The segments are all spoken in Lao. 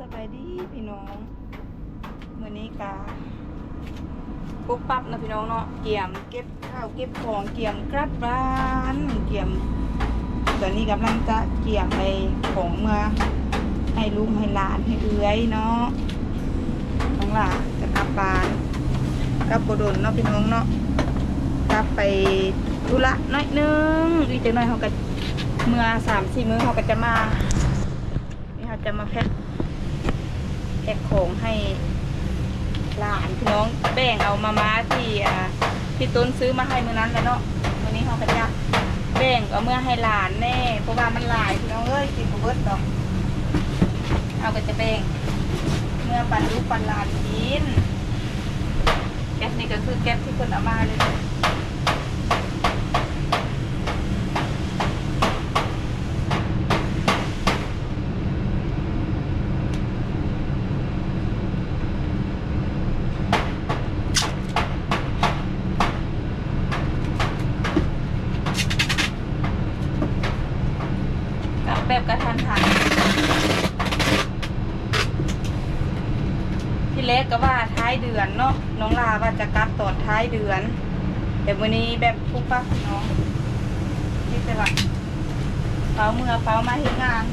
ສະບາຍດີພີ່ນ້ອງ ມື້ນີ້ກະປຸບປັບເນາະພີ່ນ້ອງເນາະ ກຽມເກັບເຂົ້າເກັບຂອງ ກຽມກັບບ້ານ ກຽມ ຕອນນີ້ກຳລັງຈະກຽມໄປຂອງເມືອໃຫ້ລູກໃຫ້ຫຼານໃຫ້ເອື້ອຍເນາະ ນ້ອງຫຼ້າຈະກັບບ້ານ ກັບບໍ່ດົນເນາະພີ່ນ້ອງເນາະ ກັບໄປທຸລະໜ້ອຍໜຶ່ງ ອີກຈັກໜ້ອຍເຮົາກະເມືອ ສາມສີ່ມື້ເຮົາກະຈະມາ ນີ້ເຮົາຈະມາແພັກ ແພັກຂອງໃຫ້ຫຼານພີ່ນ້ອງ ແບ່ງເອົາມາມ່າທີ່ ອ່າ ທີ່ຕົ້ນຊື້ມາໃຫ້ມື້ນັ້ນແຫຼະເນາະ ມື້ນີ້ເຮົາກະຈະແບ່ງເອົາເມືອໃຫ້ຫຼານແດ່ ເພາະວ່າມັນຫຼາຍພີ່ນ້ອງເອີຍ ກິນບໍ່ເບິດດອກ ເຮົາກະຈະແບ່ງເມືອປັນລູກປັນຫຼານກິນ. ແກັບນີ້ກະຄືແກັບທີ່ເພິ່ນເອົາມາເລີຍ ກັບແບບກະທັນຫັນ. ທີແລກກະວ່າທ້າຍເດືອນເນາະ ນ້ອງຫຼ້າວ່າຈະກັບຕອນທ້າຍເດືອນ ແຕ່ມື້ນີ້ແບບປຸບປັບເນາະ ມີແຕ່ວ່າຟ້າວເມືອຟ້າວມາເຮັດງານ.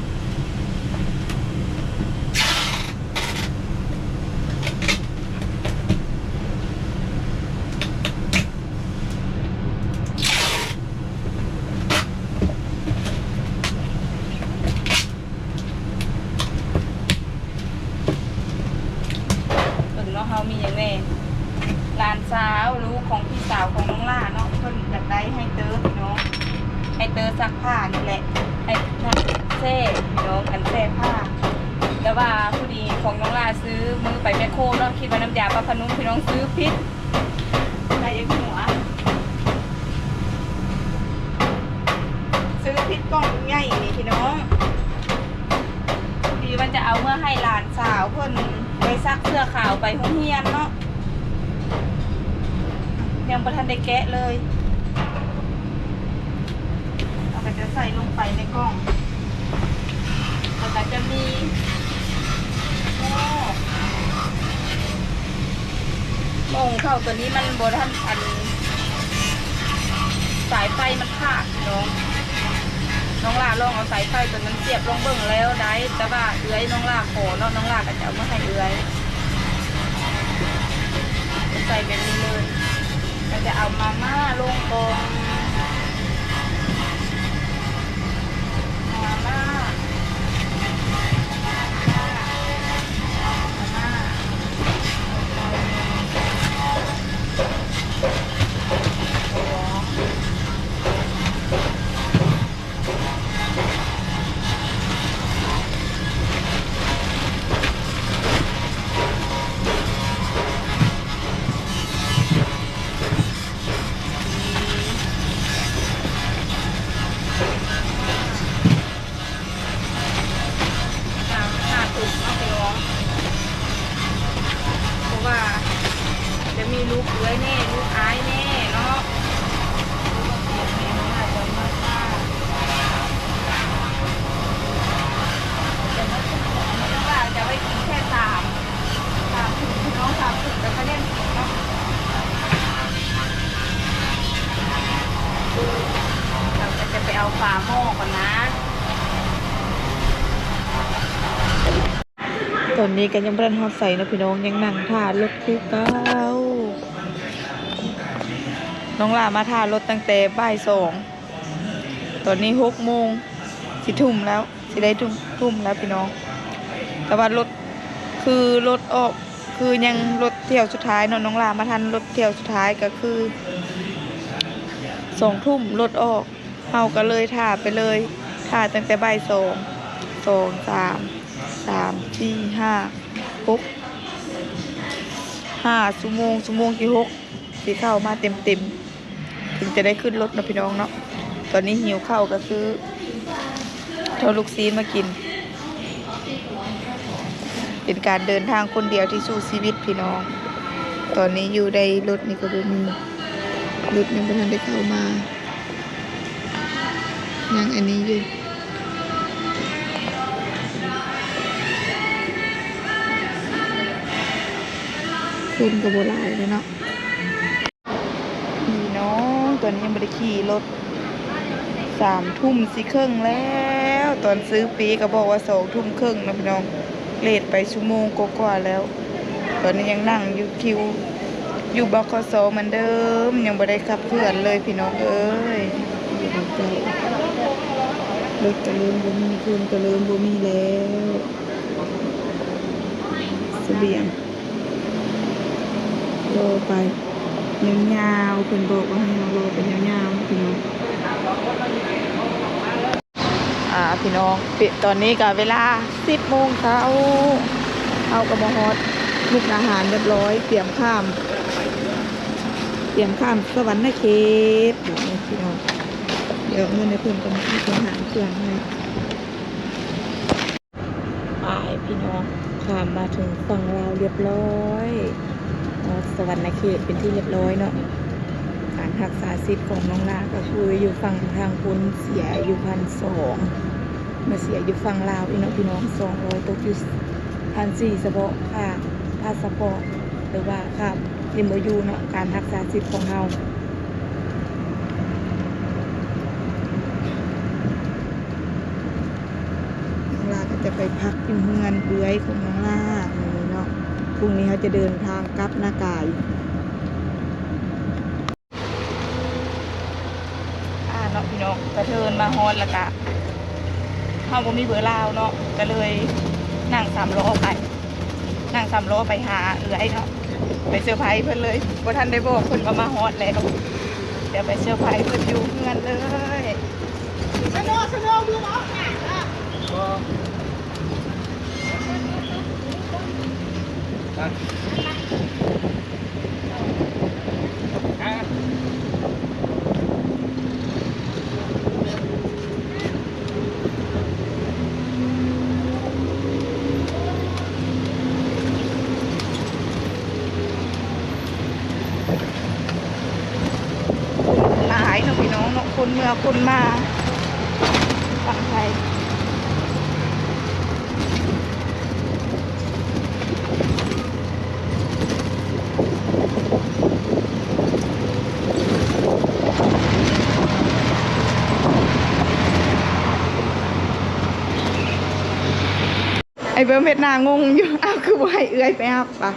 ເບິ່ງເນາະ ເຮົາມີຫຍັງແດ່ ຫຼານສາວ ລູກຂອງພີ່ສາວຂອງນ້ອງຫຼ້າເນາະ ເພິ່ນຢາກໄດ້ໄຮເຕີພີ່ນ້ອງ ໄຮເຕີຊັກຜ້ານີ້ແຫຼະ ໄຮແຊ່ພີ່ນ້ອງ ອັນແຊ່ຜ້າ ແຕ່ວ່າຜູ້ດີຂອງນ້ອງຫຼ້າຊື້ມື້ໄປແມັກໂຄເນາະ ຄິດວ່ານ້ຳຢາປາບຜ້ານຸ້ມ ພີ່ນ້ອງ ຊື້ຜິດ ໄດ້ຢ່າງຫົວ ຊື້ຜິດກ່ອງໃຫຍ່ນີ້ພີ່ນ້ອງ ພໍດີວ່າຈະເອົາເມືອໃຫ້ຫຼານສາວເພິ່ນໄປຊັກເສື້ອຂາວໄປໂຮງຮຽນເນາະ ຍັງບໍ່ທັນໄດ້ແກະເລີຍ ເຮົາກະຈະໃສ່ລົງໄປໃນກ່ອງ ແລ້ວກະຈະມີ ໂອ້ ໝໍ້ຫຸງເຂົ້າໂຕນີ້ມັນບໍ່ທັນ ອັນ ສາຍໄຟມັນຂາດພີ່ນ້ອງ ນ້ອງຫຼ້າລອງເອົາສາຍໄຟໂຕນັ້ນສຽບລອງເບິ່ງແລ້ວໄດ້ ແຕ່ວ່າເອື້ອຍນ້ອງຫຼ້າຂໍເນາະ ນ້ອງຫຼ້າກະຈະເອົາມາໃຫ້ເອື້ອຍ ໃສ່ແບບນີ້ເລີຍ ກະຈະເອົາມາມ່າລົງກ່ອນ ມາມ່າ ມາມ່າ ມາມ່າ.ເພາະວ່າຈະມີລູກເອື້ອຍແນ່ ລູກອ້າຍແນ່ເນາະ ຈະໄວ້ກິນແຄ່ສາມ ສາມຖົງພີ່ນ້ອງ ສາມຖົງກະຂະແໜ້ນກິນເນາະ ເຮົາກະຈະໄປເອົາຝາໝໍ້ກ່ອນນະ. ຕອນນີ້ກະຍັງບໍ່ທັນຮອດໃສເນາະພີ່ນ້ອງ ຍັງນັ່ງຖ້າລົດຄືເກົ່າ ນ້ອງຫຼ້າມາຖ້າລົດຕັ້ງແຕ່ບ່າຍສອງ ຕອນນີ້ຫົກໂມງ ຊິທຸ່ມແລ້ວ ຊິໄດ້ທຸ່ມ ທຸ່ມແລ້ວພີ່ນ້ອງ ແຕ່ວ່າລົດ ຄືລົດອອກ ຄືຍັງລົດຖ້ຽວສຸດທ້າຍເນາະ ນ້ອງຫຼ້າມາທັນລົດຖ້ຽວສຸດທ້າຍ ກະຄືສອງທຸ່ມລົດອອກ ເຮົາກະເລີຍຖ້າໄປເລີຍ ຖ້າຕັ້ງແຕ່ບ່າຍສອງ ສອງ ສາມ ສາມ ສີ່ ຫ້າ ຫົກ ຫ້າຊົ່ວໂມງ ຊົ່ວໂມງທີຫົກ ຊິເຂົ້າມາເຕັມໆ ເຖິງຈະໄດ້ຂຶ້ນລົດເນາະພີ່ນ້ອງເນາະ ຕອນນີ້ຫິວເຂົ້າກະຊື້ ເອົາລູກຊີ້ນມາກິນ ເປັນການເດີນທາງຄົນດຽວທີ່ສູ້ຊີວິດພີ່ນ້ອງ ຕອນນີ້ຢູ່ໃນລົດນີ້ກະບໍ່ມີ ລົດຍັງບໍ່ທັນໄດ້ເຂົ້າມາ ຍັງອັນນີ້ຢູ່. ຄົນກໍບໍ່ຫຼາຍເລີຍເນາະ. ພີ່ນ້ອງ ຕອນນີ້ຍັງບໍ່ໄດ້ຂີ່ລົດ ສາມທຸ່ມຊິເຄິ່ງແລ້ວ. ຕອນຊື້ປີ້ກໍບອກວ່າສອງທຸ່ມເຄິ່ງນະພີ່ນ້ອງ ເລດໄປຊົ່ວໂມງກວ່າໆແລ້ວ. ຕອນນີ້ຍັງນັ່ງຢູ່ຄິວຢູ່ ບຂສ ເໝືອນເດີມ ຍັງບໍ່ໄດ້ຂັບເຄື່ອນເລີຍພີ່ນ້ອງເອີຍ. ລົດກໍເລີ່ມບໍ່ມີ ຄົນກໍເລີ່ມບໍ່ມີແລ້ວ ສະບຽງ. ລໍໄປຍາວໆ ເພິ່ນບອກວ່າໃຫ້ເຮົາລໍໄປຍາວໆ ພີ່ນ້ອງ. ອ່າ ພີ່ນ້ອງ ຕອນນີ້ກໍເວລາສິບໂມງເຊົ້າ ເຮົາກໍມາຮອດມຸກດາຫານຮຽບຮ້ອຍ ຕຽມຂ້າມ ຕຽມຂ້າມສະຫວັນນະເຂດບາດນີ້ພີ່ນ້ອງ. ດຽວເງິນໃຫ້ເພິ່ນກ່ອນ ເພິ່ນຫາເຄື່ອງໃຫ້. ໄປພີ່ນ້ອງ ຂ້າມມາເຖິງຝັ່ງລາວຮຽບຮ້ອຍ ຮອດສະຫວັນນະເຂດເປັນທີ່ຮຽບຮ້ອຍເນາະ. ການຮັກສາສິດຂອງນ້ອງລາກໍຄືຢູ່ຝັ່ງທາງພຸ້ນເສຍຢູ່ພັນສອງ ມາເສຍຢູ່ຝັ່ງລາວອີກເນາະພີ່ນ້ອງ ສອງຮ້ອຍ ຕົກຢູ່ພັນສີ່ ສະເພາະຄ່າພາສະປອດ ຫຼືວ່າຄ່າ ເອັມໂອຢູ ເນາະ ການຮັກສາສິດຂອງເຮົາ. ນ້ອງລາກໍຈະໄປພັກຢູ່ເຮືອນເອື້ອຍຂອງນ້ອງລາມື້ນີ້ເນາະ. ພລຸ່ງນີ້ເຮົາຈະເດີນທາງກັບນາກາຍ. ອ່າ ເນາະພີ່ນ້ອງ ກະເທີນມາຮອດແລ້ວກະ ເຮົາບໍ່ມີເບີລາວເນາະ ກະເລີຍນັ່ງສາມລໍ້ໄປ ນັ່ງສາມລໍ້ໄປຫາເອື້ອຍເນາະ ໄປເຊີໄພເພິ່ນເລີຍ. ບໍ່ທັນໄດ້ບອກເພິ່ນວ່າມາຮອດແລ້ວ ດຽວໄປເຊີໄພເພິ່ນຢູ່ເຮືອນເລີຍ. ຄົນຫຼາຍເນາະພີ່ນ້ອງເນາະ ຄົນເມືອຄົນມາຝັ່ງໄທ. ໄອ້ເບິ່ມເຮັດໜ້າງົງຢູ່ ອ້າວ ຄືບໍ່ໃຫ້ເອື້ອຍໄປຮັບປະ?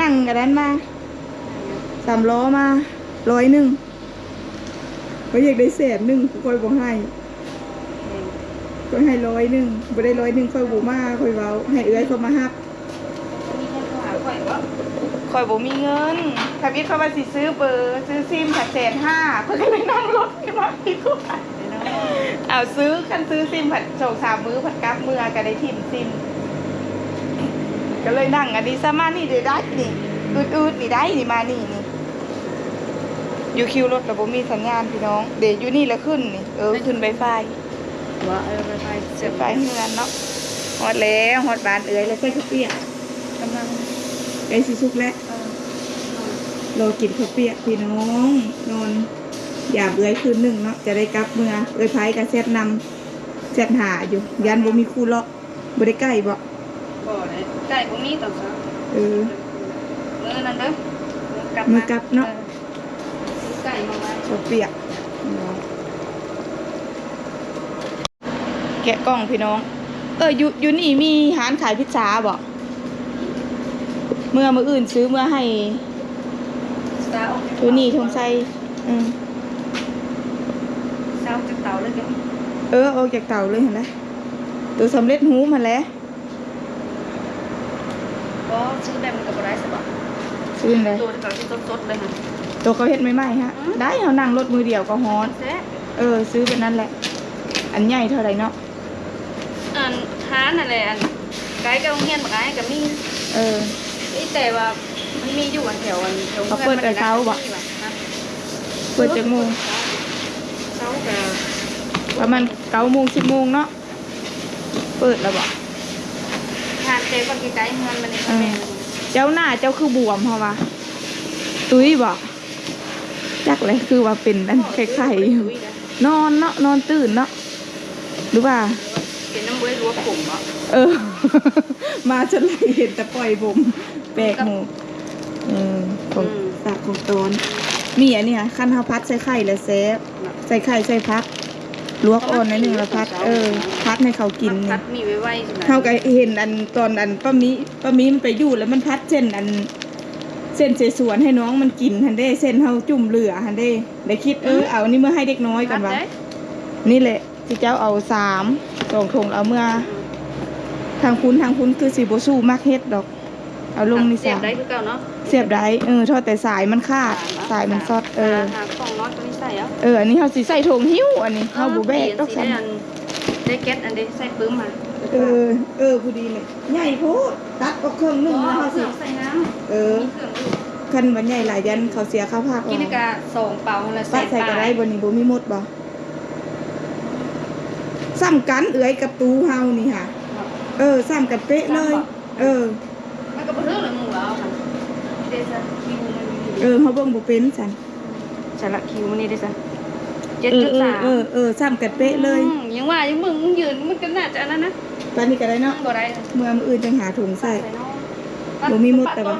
ນັ່ງກັນນັ້ນມາ ສາມລໍ້ມາຮ້ອຍໜຶ່ງ ຂ້ອຍຢາກໄດ້ແສນໜຶ່ງ ຂ້ອຍບໍ່ໃຫ້ ຂ້ອຍໃຫ້ຮ້ອຍໜຶ່ງ ບໍ່ໄດ້ຮ້ອຍໜຶ່ງ ຂ້ອຍບໍ່ມາ ຂ້ອຍເວົ້າ ໃຫ້ເອື້ອຍເຂົາມາຮັບ. ຂ້ອຍບໍ່ມີເງິນ ທຳອິດຂ້ອຍວ່າຊິຊື້ເບີ ຊື້ຊິມພັດແສນຫ້າ ຂ້ອຍກໍເລີຍນັ່ງລົດມາດີກວ່າ. ເອົາ ຊື້ ຄັນຊື້ຊິມພັດສອງສາມມື້ພັດກັບເມືອ ກໍໄດ້ຖິ້ມຊິມ ກໍເລີຍນັ່ງອັນນີ້ ສາມາດນີ້ໄດ້ ໄດ້ນີ້ ອືດໆນີ້ໄດ້ນີ້ ມານີ້ນີ້. ຢູ່ຄິວລົດລະບໍ່ມີສັນຍານພີ່ນ້ອງ ເດ ຢູ່ນີ້ລະຂຶ້ນນີ້ ເອີ ຂຶ້ນໄວຟາຍ ວ່າ ເອີ ໄວຟາຍ ໄວຟາຍເຮືອນເນາະ. ຮອດແລ້ວ ຮອດບ້ານເອື້ອຍແລ້ວ ໃສ່ເຂົ້າປຽກ ກຳລັງໃກ້ຊິສຸກແລ້ວ ເອີ ລໍກິນເຂົ້າປຽກພີ່ນ້ອງ ນອນຢາມເອື້ອຍຄືນໜຶ່ງເນາະ ຈະໄດ້ກັບເມືອ. ເອື້ອຍໄພກໍແຊັດນຳ ແຊັດຫາຢູ່ ຢ້ານບໍ່ມີຄູ່ເລາະ. ບໍ່ໄດ້ໄກ່ບໍ? ບໍ່ໄດ້ໄກ່ ບໍ່ມີຕອນເຊົ້າ ເອີ ມື້ນັ້ນເດີ ມື້ກັບ ມື້ກັບເນາະ ເອີ ຊື້ໄກ່ມາໄວ້ ເຂົ້າປຽກເນາະ. ແກະກ່ອງພີ່ນ້ອງ ເອີ ຢູ່ ຢູ່ນີ້ມີຮ້ານຂາຍພິດຊາບໍ? ເມື່ອມື້ອື່ນຊື້ເມືອໃຫ້ໂທນີ້ ທອງໄຊ ອືມ ເອົາຈາກເຕົາເລີຍກໍມີ ເອີ ອອກຈາກເຕົາເລີຍຫັ້ນແຫຼະ ໂຕສຳເລັດຮູບຫັ້ນແຫຼະ. ບໍ່ ຊື້ແບບນີ້ກໍບໍ່ໄດ້ຊະບໍ? ຊື້ແນວໃດ? ໂຕທີ່ເຂົາເຮັດສົດໆເລີຍຫັ້ນ ໂຕເຂົາເຮັດໃໝ່ໆຫັ້ນ ອືມ ໄດ້ ເຮົານັ່ງລົດມື້ດຽວກໍຮອດ ແຊບ ເອີ ຊື້ແບບນັ້ນແຫຼະ. ອັນໃຫຍ່ເທົ່າໃດເນາະ? ອັນຮ້ານນັ້ນແຫຼະ ອັນໃກ້ກັບໂຮງຮຽນບັກອ້າຍກໍມີ ເອີ ມີແຕ່ວ່າມັນມີຢູ່ອັນແຖວ ອັນແຖວ ເຂົາເປີດແຕ່ເຊົ້າບໍ? ຮະ ເປີດຈັກໂມງ? ເຊົ້າກໍປະມານເກົ້າໂມງ ສິບໂມງເນາະ. ເປີດແລ້ວບໍ? ຫາແຕ່ເບິ່ງໃກ້ໆເຮືອນມັນນີ້ ເອີ ແມ່ນ. ເຈົ້າໜ້າເຈົ້າຄືບວມ ເຮົາວ່າຕຸ້ຍບໍ? ຈັກແຫຼະ ຄືວ່າເປັນອັນໄຂ້ໆຢູ່ ນອນເນາະ ນອນຕື່ນເນາະ ຫຼືວ່າເປັນນ້ຳເບຍລວກຜົມບໍ? ເອີ ມາຈົນໄຫຼເຫັນແຕ່ປ່ອຍຜົມ ແປກໝູ່. ເອີ ຂອງ ອືມ ຝາກຂອງຕອນ ມີອັນນີ້ຫະ ຄັນເຮົາຜັດໃສ່ໄຂ່ແລ້ວແຊບ ເນາະ ໃສ່ໄຂ່ໃສ່ຜັກ ລວກອ່ອນໜ້ອຍໜຶ່ງແລ້ວຜັດ ເອີ ຜັດໃຫ້ເຂົາກິນ ຜັດມີໄວໆ ເຮົາກໍເຫັນອັນຕອນອັນປ້າມີ ປ້າມີມັນໄປຢູ່ແລ້ວມັນຜັດເສັ້ນອັນ ເສັ້ນເສສວນໃຫ້ນ້ອງມັນກິນຫັ້ນເດ້ ເສັ້ນເຮົາຈຸ່ມເຫຼືອຫັ້ນເດ້ ໄດ້ຄິດ ເອີ ອືມ ເອົາອັນນີ້ເມືອໃຫ້ເດັກນ້ອຍກ່ອນວ່າ ນີ້ແຫຼະ ຊິເຈົ້າເອົາສາມ ສອງຖົງ ເອົາເມືອ ທາງພຸ້ນ ທາງພຸ້ນຄືຊິບໍ່ສູ້ມັກເຮັດດອກ ເອົາລົງນີ້ ສຽບໄດ້ຄືເກົ່າເນາະ ສຽບໄດ້ ເອີ ເທົ່າແຕ່ສາຍມັນຂາດ ສາຍມັນສອດ ເອີ ຫາຂອງນ້ອຍຕົວນີ້ໃສ່ເອົາ ເອີ ອັນນີ້ເຮົາຊິໃສ່ຖົງຫິ້ວ ອັນນີ້ເຮົາບໍ່ແບກດອກຊັ້ນ ໄດ້ແກັດອັນເດ ໃສ່ປຶ້ມມາ ເອີ ເອີ ພໍດີແຫຼະ ໃຫຍ່ໂພດ ຕັດອອກເຄິ່ງໜຶ່ງແລ້ວເຮົາຊິ ເອີ ມີເຄື່ອງຢູ່ ຄັນວ່າໃຫຍ່ຫຼາຍຢ້ານເຂົາເສຍຄ່າພາກ ກິນກະສອງເປົາຫັ້ນລະ ປະໃສ່ກໍໄດ້ ແສນປາຍ ບໍ່ນີ້ບໍ່ມີມົດບໍ່? ສ່ຳກັນເອື້ອຍກັບຕູ້ເຮົານີ້ຫະ ເອີ ສ່ຳກັນເປະເລີຍ ເອີ ມັນກໍບໍ່ຖືກລະໝູ່ເອົາຫັ້ນ ເດຊະ ຄິວມັນຢູ່ນີ້ ເອີ ເຮົາເບິ່ງບໍ່ເປັນຊັ້ນ ສາລະຄິວມັນນີ້ເດຊະ ເຈັດຈຸດສາມ ເອີ ເອີ ເອີ ສ່ຳກັນເປະເລີຍ ອືມ ຍັງວ່າຢູ່ ມຶງຢືນມັນກໍໜ້າຈະອັນນັ້ນນະ ປານນີ້ກໍໄດ້ເນາະ ບໍ່ໄດ້ ເມື່ອມື້ອື່ນຈັ່ງຫາຖົງໃສ່ ບໍ່ມີມົດແຕ່ວ່າ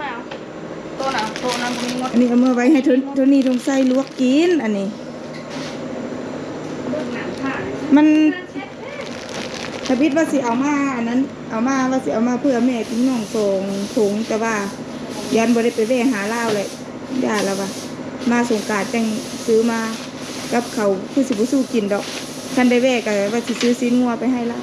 ໂຕນະ ໂຕນະ ບໍ່ມີມົດ ອັນນີ້ເອົາເມືອໄວ້ໃຫ້ໂທ ໂທນີ້ຖົງໃສ່ລວກກິນ ອັນນີ້ ມັນ ທຳອິດວ່າຊິເອົາມາອັນນັ້ນ ເອົາມາ ວ່າຊິເອົາມາເພື່ອແມ່ກິນນ້ອງສອງຖົງ ແຕ່ວ່າຢ້ານບໍ່ໄດ້ໄປແວ່ຫາລາວແຫຼະ ຢ້ານລາວວ່າ ມາສົງການຈັ່ງຊື້ມາ ກັບເຂົາຄືຊິບໍ່ສູ້ກິນດອກ ຄັນໄດ້ແວ່ກໍວ່າຊິຊື້ຊີ້ນງົວໄປໃຫ້ລາວ.